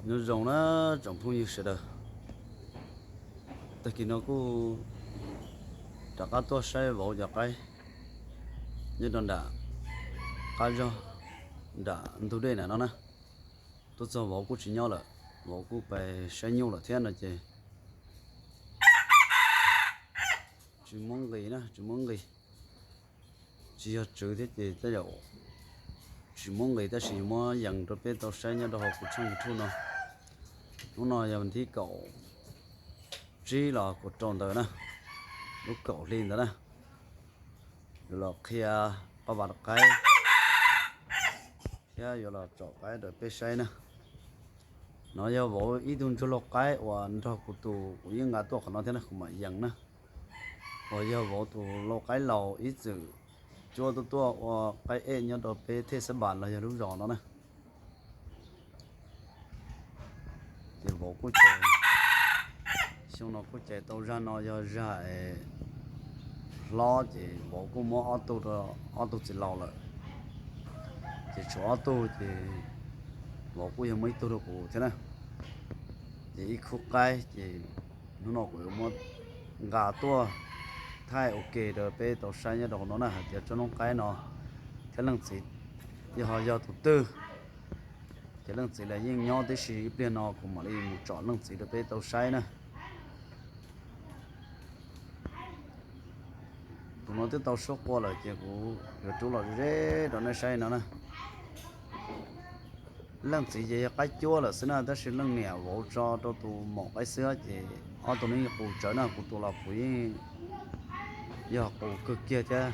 Nyob zoo na tsoom phooj ywg sawv daws, tag kis no kuj rov qab tuaj saib vauv cov qaib nyob rau nram qab zog nram ntug dej na no na. Tuaj txog vauv kuj tsis nyob lawm, vauv kuj pais saib nyuj lawm thiab no ces tsis muab nqis na, tsis muab nqis. Tsis yog tswv thiab ces tej zaum tsis muab nqis tab sis muab yees rau peb tau saib nyob rau hauv kuv tshooj YouTube no. Hnub no yog vas thib kaum tsib los kaum rau ntawd na, lub kaum hli ntawd na, yuav los qhia qoj vas qaib thiab yuav los tsom qaib rau peb saib na. No yog vauv ib tug ntsuag lau qaib uas nrog kuv tus kuv yeej nqa tuaj qhov no thiab na, kuv mam yees na. Uas yog vauv tus lau qaib laus ib txwm cuab tuaj tuaj ua qaib ej nyob rau peb thej xab npas los yog lub zos no na. Ces vauv kuj cais, xyoo no kuj cais tau zag no yog zag hlob ces vauv kuj muab ob tug rau ob tug txiv laus lawm. Ces tshuav ob tug ces vauv kuj yog muab ib tug rau kuv thiab na. Ces ib khub qaib ces hnub no kuv yuav muab nqa tuaj thaij ua ke rau peb tau saib nyob rau hauv no na hais tias tsob noob qaib no thiab leej txiv yog ho yog tus twg. Ces leej txiv los yeej nyob tib si, ib pliag no kuv mam li mus tsom leej txiv rau peb tau saib na. Tus no twb tau suab qua lawm ces kuv yuav rub los ze rau nej saib no na. Leej txiv ces yog qaib cuab lawm xwb na, tab sis leej niam vauv tso rau tus maum qaib xwb ces ob tug no yeej qus tsawv na, kuv tus los kuv yeej yog qus kawg kiag thiab.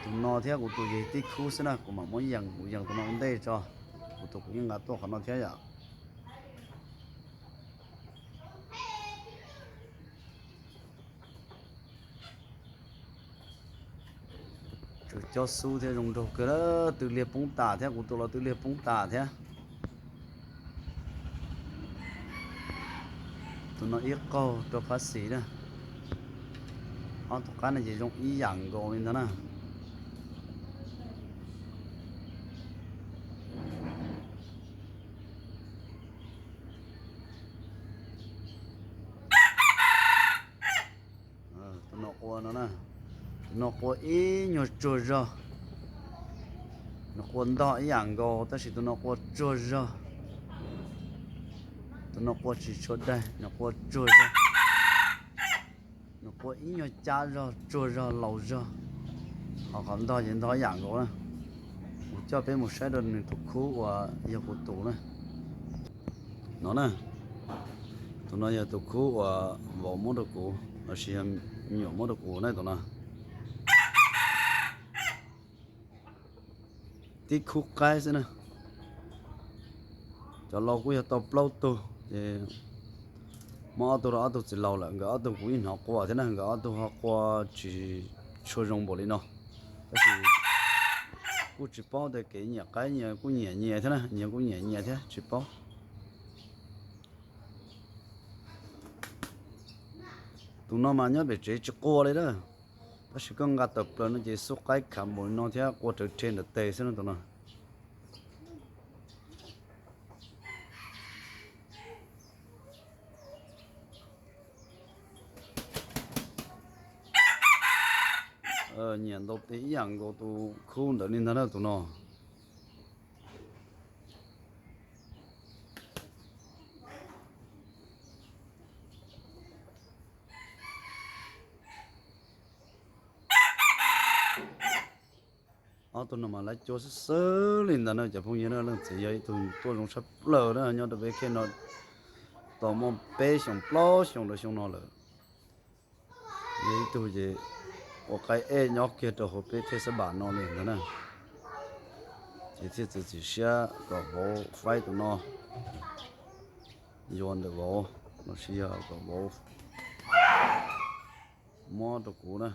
Tus no thiab kuv tus yog tib khub xwb na, kuv mam muab yees, kuv yees tus no ua ntej tso, kuv tus kuv yeej nqa tuaj qhov no thiab yom. Tsw cob xub thiab zoo nraug kawg, tw liag poob tas thiab, kuv tus los tw liag poob tas thiab. Tus no ib qaug rau phab xis na. Ob tus qab no ces zoo ib yam nkaus li ntag na. Tus no qua no na, tus no qua ib nyuag tsuag zog. Nws qua ntog ib yam nkaus tab sis tus no qua tsuag zog. Tus no qua tsis tshua daig, nws qua tsuag zog. Nws qua ib nyuag cab zog, tsuag zog, laus zog. Ho qhov ntog ces ntog ib yam nkaus na. Kuv coj peb mus saib rau nws tus khub uas yog kuv tus na. No na, tus no yog tus khub uas vauv muab rau kuv lossis yog me nyuam muab rau kuv na tus no. Tib khub qaib xwb na. Cov laus kuj yog tau plaub tug ces muab ob tug rau ob tug txiv laus lawm, nkawd ob tug kuv yeej hnov qua thiab na, nkawd ob tug ho qua tsis tshua zoo npaum li no. Tab sis kuj tsis paub tias kev nyiam qaib nyias kuj nyiam nyias thiab na, nyias kuj nyiam nyias thiab tsis paub. Tus no mas nyob pem tsev tsis qua li na, tab sis koj nqa tawm plaws no ces xub qaib khav npaum li no thiab qua rawv rhe ntawm tes xwb no tus no. Nyiam ntau tes ib yam nkaus tus khub ntawd li ntag na tus no. Ob tug no mas lawv cuab xwb xwb li ntawd na cov phooj ywg na. Leej txiv yog ib tug tuaj zoo tshaj plaws na nyob rau peb khej no tau muaj peb xyoos plaub xyoos rau xyoo no lawm. Yog ib tug ces ua qaib ej nyob kiag rau hauv peb thej xab npas no li ntawd na. Ces thiaj txiav txim siab kom vauv faib tus no yuav ntawm vauv lossis yog kom vauv muab rau kuv na.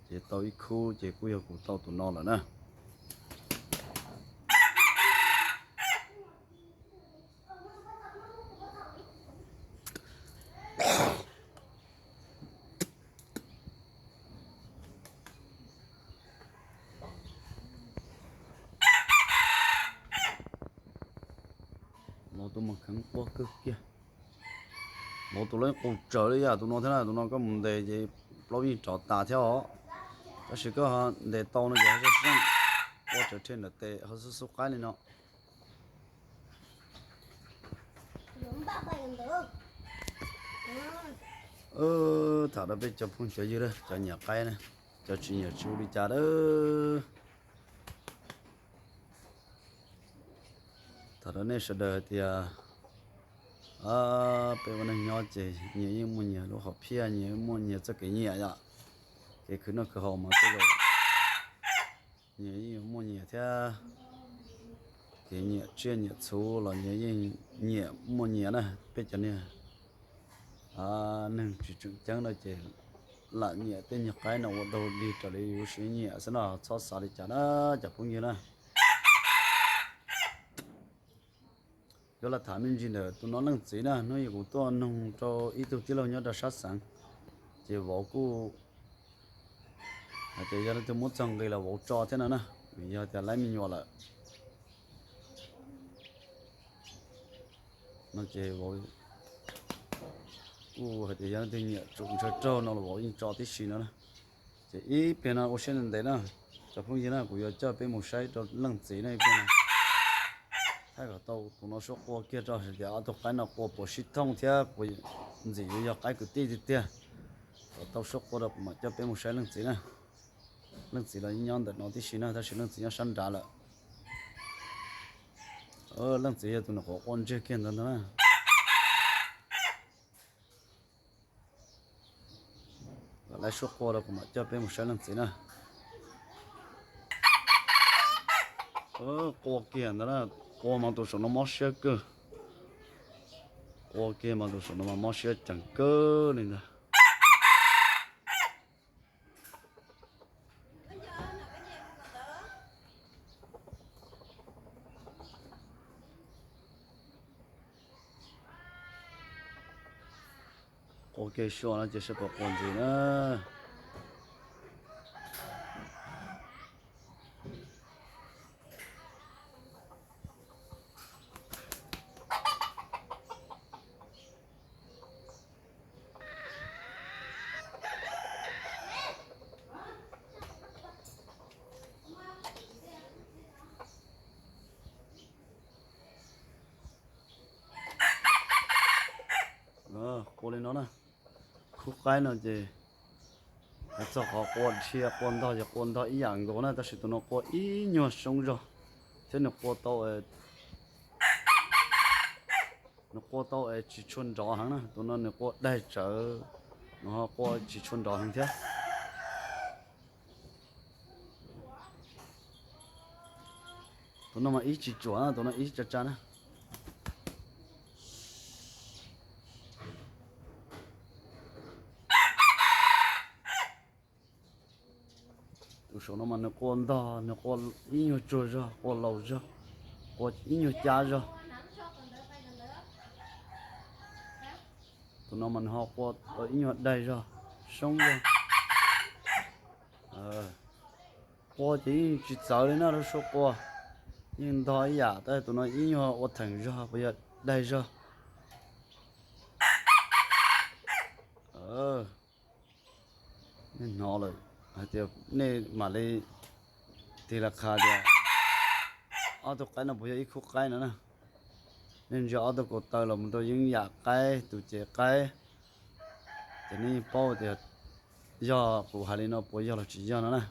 Ces tau ib khub ces kuj yog kuv tau tus no lawm na. Tus mus kheev ua kawg kiag. Vauv tus lawv qus tsawv li yam tus no thiab na, tus no koj mus ntes ces plaub yeej rov tas thiab os. Tab sis koj ntes tau no ces ho zoo, ua tsawv rhe ntawm tes ho xub xub qaib li no. Tham rau peb cov phooj cov ywg, cov nyiam qaib na, cov tsis nyiam tsis ua li cas lawm. Tham rau nej sawv daws hais tias peb ua neeg nyob ces nyias yeej muaj nyias lub hom phiaj, nyias muaj nyias txoj kev nyiam yom. Kev khwv noj khwv haus mas tej zaum nyias yeej yuav muaj nyias thiab. Kev nyiam tsiaj nyiam txhu los nyias yeej nyiam muaj nyias na. Peb cov niag neeg tsis tseem ceeb no ces lam nyiam tej nyuag qaib no ua dog dig raws li yus siab nyiam xwb no, txhob xav li cas na cov phooj ywg na. Yuav los tham me ntsis ntawm tus no leej txiv na, hnub ib kuv tuaj noog rau ib tug tij laug nyob rau sab xeev, ces vauv kuj hais tias yog leej twg muab txog nqi los vauv tso thiab no na, vim yog tias laib me nyuam lawm. No ces vauv kuj hais tias yog leej twg nyiam tsum ntshaw raug no los vauv yeej tso tib si no na. Ces ib pliag no ua siab ntev ntev na, cov phooj ywg na, kuv yuav coj peb mus saib rau leej txiv na ib pliag no. Thaij kom tau tus no suab qua kiag rau hais tias ob tug qaib no qua puas sib thooj thiab puas ntxim yuav yog qaib kwv tij tiag tiag. Kom tau suab qua rau kuv mam coj peb mus saib leej txiv na. Leej txiv los yeej nyob ntawm no tib si na, tab sis leej txiv nyob sab nrad lawm. Leej txiv yog tus nyuam qhuav qua ntseg kiag ntawd ntag na. Laib suab qua rau kuv mam coj peb mus saib leej txiv na. Qua kiag ntawd na, qua mas tus saum no mob siab kawg. Qua kiag mas tus saum no mas mob siab ceev kawg li ntag. Qua kiag sua no ces saib puas qua ntxiv na. Qua li no na. Khub qaib no ces hais txog qhov qua dhia qua ntog ces qua ntog ib yam nkaus na, tab sis tus no qua ib nyuag soob zog thiab nws qua tau nws qua tau es tsis tshua nrov heev na, tus no nws qua daig tsawv, nws ho qua tsis tshua nrov heev thiab. Tus no mas ib tsis tsuam na, tus no ib tsa tsa na. Tus saum no mas nws qua ntog, nws qua ib nyuag tsuag zog, qua laus zog, qua ib nyuag cab zog. Tus no mas nws ho qua ib nyuag daig zog, soob zog. Qua ces yeej tsis txawv li na, lub suab qua yeej ntog ib yam, tab sis tus no ib nyuag ua theem zog, puas yog daig zog. Nej hnov lawm hais tias nej mam li tig las qha tias ob tug qaib no puas yog ib khub qaib no na. Nej ntsia ob tug kaus taw los mus rau yeeb yam qaib, tus cev qaib, ces nej yeej paub tias yog kuv hais li no puas yog los tsis yog no na.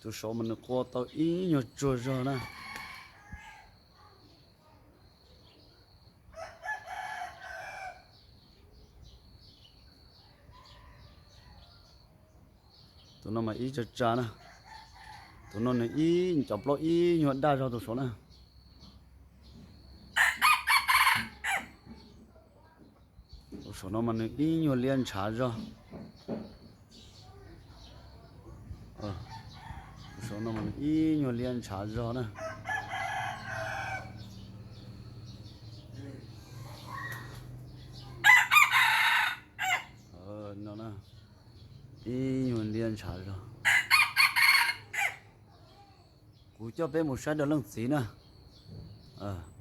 Tus saud mas nws qua tau ib nyuag tsuag zog na. Tus no mas ib tsa tsa na. Tus no nws ib cov plaub ib nyuag daj zog tus saud na. Tus saum no mas nws ib nyuag liab ntshav zog. Tus saum no mas nws ib nyuag liab ntshav zog na. No na, ib nyuag liab ntshav zog. Kuv coj peb mus saib rau leej txiv na.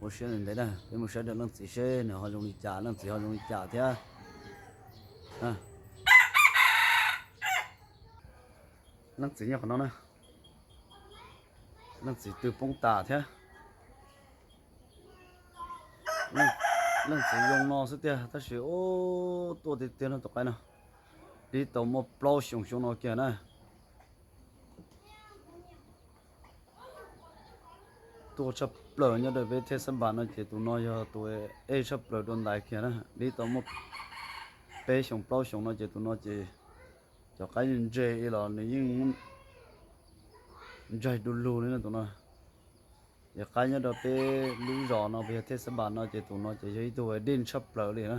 Ua siab ntev na, peb mus saib rau leej txiv seb nws ho zoo li cas, leej txiv ho zoo li cas thiab. Leej txiv nyob qhov no na. Leej txiv twb poob tas thiab. Leej txiv zoo no xwb tiag tab sis ub, tuaj tiag tiag no tus qaib no. Dib tau muaj plaub xyoo xyoo no kiag na. Tuaj tshaj plaws nyob rau peb thej xab npas no ces tus no yog tus ej tshaj plaws dua ntais kiag na. Dib tau muaj peb xyoo plaub xyoo no ces tus no ces cov qaib ntse los nws yeej ntsaig du lug li no tus no. Ces qaib nyob rau peb lub zos no puas yog thej xab npas no ces tus no ces yog ib tug dej tshaj plaws li na.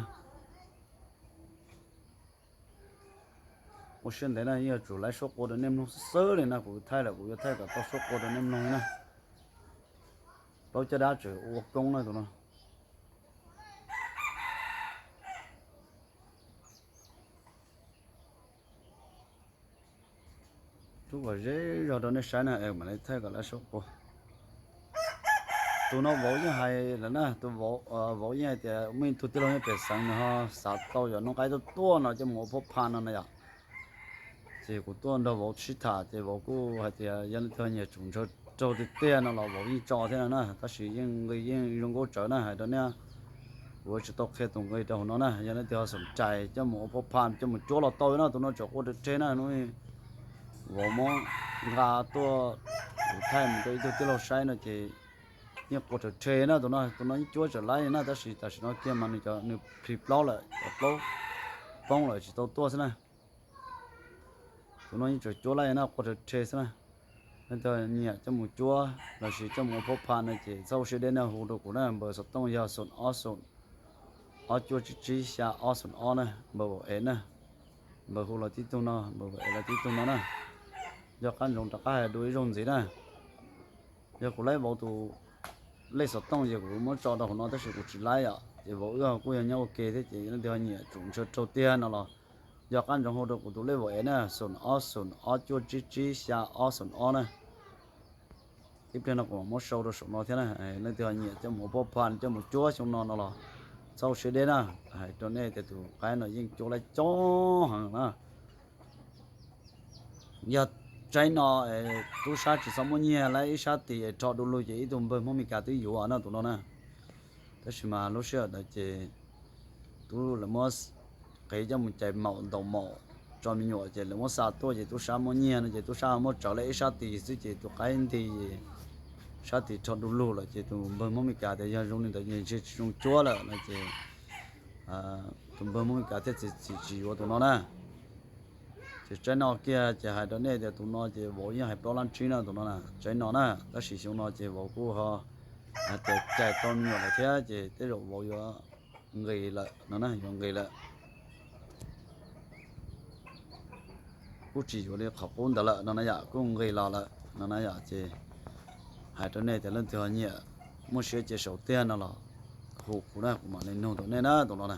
Ua siab ntev na, yeej yuav tsum laib suab qua rau nej mloog xwb xwb li na, kuv thaij lawm kuv yuav thaij kom tau suab qua rau nej mloog li na. Plaub caj dab tseem ua koob na tus no. Rub kom ze zog rau nej saib na, mam li thaij kom laib suab qua. Tus no vauv yeej hais lawm na, tus vauv yeej hais tias muaj ib tug tij laug nyob pem xeev nws ho xav tau yog noob qaib tuaj tuaj no coj mus ua phob pha no na yom. Ces kuv tuaj nrog vauv sib tham ces vauv kuj hais tias yog leej twg nyiam tsum ntshaw raug tiag tiag no los vauv yeej tso thiab no na, tab sis yeej nqi yeej zoo nkauj tsawv na, hais rau nej, kuv tsis tau qhia tus nqi rau hauv no na, yog leej twg ho xoom rais coj mus ua phob pha coj mus cuab los tau na, tus no tseem qua raws rhe na, hnub vauv muab nqa tuaj, kuv thaij mus rau ib tug tij laug saib no ces yeej qua raws rhe na, tus no tus no yeej cuab tseem laib na, tab sis tam sim no kiag mas nws cov nws plhis plaub lawm, cov plaub poob lawm tsis tau tuaj xwb na. Tus no yeej tseem cuab laib na, qua raws rhe xwb na. Leej twg nyiam coj mus cuab los sis coj mus ua phob pha no ces txhob ua siab deb na, hu rau kuv na, npawb xov tooj yog xoom ob xoom ob cuaj tsib tsib xya ob xoom ob na, npawb vauv ev na. Npawb hu los tib tug no, npawb vauv ev los tib tug no na. Yog qab ntsoov rov qab hais dua ib zaug ntxiv na. Yog kuv laib vauv tus lej xov tooj ces kuv muab tso rau hauv no tab sis kuv tsis laib yom, ces vauv wb kuj yog nyob ua ke thiab ces leej twg ho nyiam tsum ntshaw raug tiag no los yog qab ntsoov hu rau kuv tus lej vauv ev na, xoom ob xoom ob cuaj tsib tsib xya ob xoom ob na. Ib pliag no kuv mam muab sau rau saum no thiab na, leej twg ho nyiam coj mus ua phob pha coj mus cuab xyoo no no los txhob ua siab deb na. Hais rau nej tias tus qaib no yeej cuab laib coob heev na. Yog tsaib no tub sab tsis txhob muab nyiag, laib ib sab tis rho du lug ces ib tug npawg Hmoob Mes Kas twb yuav no tus no na. Tab sis mas lub sij hawm ntawd ces tub lawv muab qev coj mus cais maum ntaus maum tso me nyuam ces lawv muab xa tuaj ces tub sab muab nyiag no ces tub sab muab tsawv laib ib sab tis xwb ces tus qaib nti sab tis rho du lug lawm ces tus npawg Hmoob Mes Kas tias yog zoo li ntawd ntshe tsis zoo cuab lawm no ces tus npawg Hmoob Mes Kas thiaj txiav txim tsis yuav tus no na. Ces tsaib no kiag ces hais rau nej tias tus no ces vauv yeej hais plaub lab tsib no tus no na, tsaib no na, tab sis xyoo no ces vauv kuj ho hais tias cais tau me nyuam lawm thiab ces tej zaum vauv yuav nqis lawm no na, yuav nqis lawm. Kuj tsis yuav li qhov qub ntawd lawm no na yom, kuj nqis los lawm no na yom. Ces hais rau nej tias leej twg ho nyiam muaj siab cia saum tiag no los hu kuv na, kuv mam li nug rau nej na tus no na.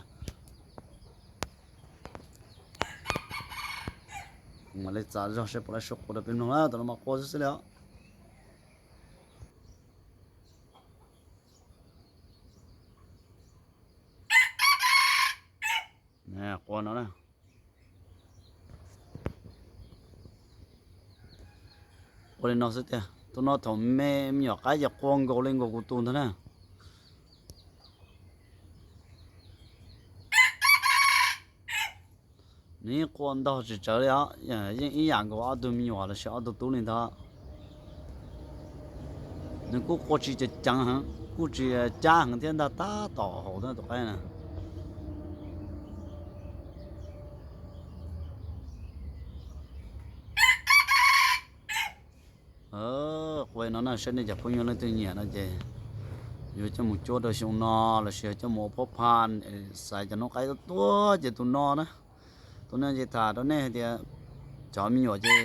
Kuv mam li txav zog seb puas laib suab qua rau peb mloog na, tus no mas qua xwb xwb li os. Qua no na. Ua li no xwb tiag, tus no thaum me me nyuam qaib ces qua nkaus li nkaus kuv tus ntag na. Nws yeej qua ntog tsis tsawv li os, yeej ib yam nkaus ob tug me nyuam los sis ob tug tub li ntag. Nws kuj qua tsis ceev ceev heev, kuj tsis cab heev thiab ntag, tab tom haum tus qaib na. Qua no na, saib nej cov phooj ywg leej twg nyiam no ces yuav coj mus cuab rau xyoo no los sis yog coj mus ua phob pha, xaiv cov noob qaib tuaj tuaj ces tus no na. Tus no ces tham rau nej hais tias cov me nyuam ces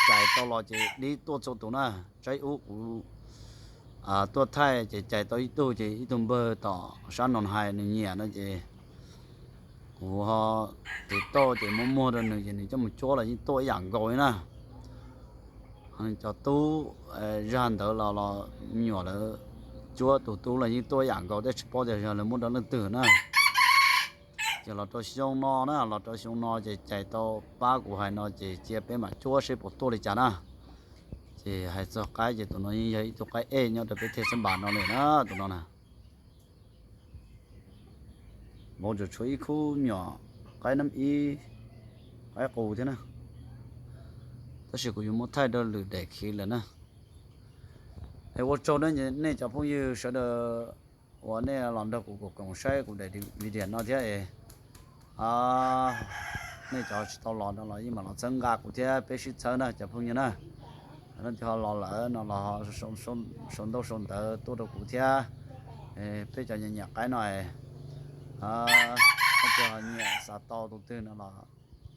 cais tau los ces dib tuaj txhua tus na. Tsaib ub kuv tuaj thaij ces cais tau ib tug ces ib tug npawg tom sab no hais nws nyiam no ces kuv ho tiv tauj ces muab muag rau nws ces nws coj mus cuab los yeej tuaj ib yam nkaus li na. Cov tub zag ntawd los los me nyuam lawv cuab tus tub los yeej tuaj yam nkaus thiab tsis paub tias yog lawv muab rau leej twg na. Ces los rau xyoo no na, los rau xyoo no ces cais tau pab kuv hais no ces cia peb mam cuab seb puas tuaj li cas na. Ces hais txog qaib ces tus no yeej yog ib tug qaib ej nyob rau peb thej xab npas no li na, tus no na. Vauv tseem tshuav ib khub me nyuam qaib nab ib, qaib qus thiab na. Tab sis kuv yuav muab thaij rau lwm daim khiv lawm na. Es ua tsaug nej cov phooj ywg sawv daws uas nej los nrog kuv koom koom saib kuv daim video no thiab es nej cov tsis tau los no los yeej mam los txhawb nqa kuv thiab peb sib txhawb na cov phooj ywg na. Leej twg ho los lawm no los sau ntaub sau ntawv tuaj rau kuv thiab, peb cov nyiam nyiam qaib no es, leej twg ho nyiam xav tau tus twg no los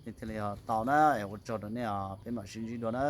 nej thiaj li ho tau na. Es ua tsaug rau nej os, peb mam sib ntsib dua na.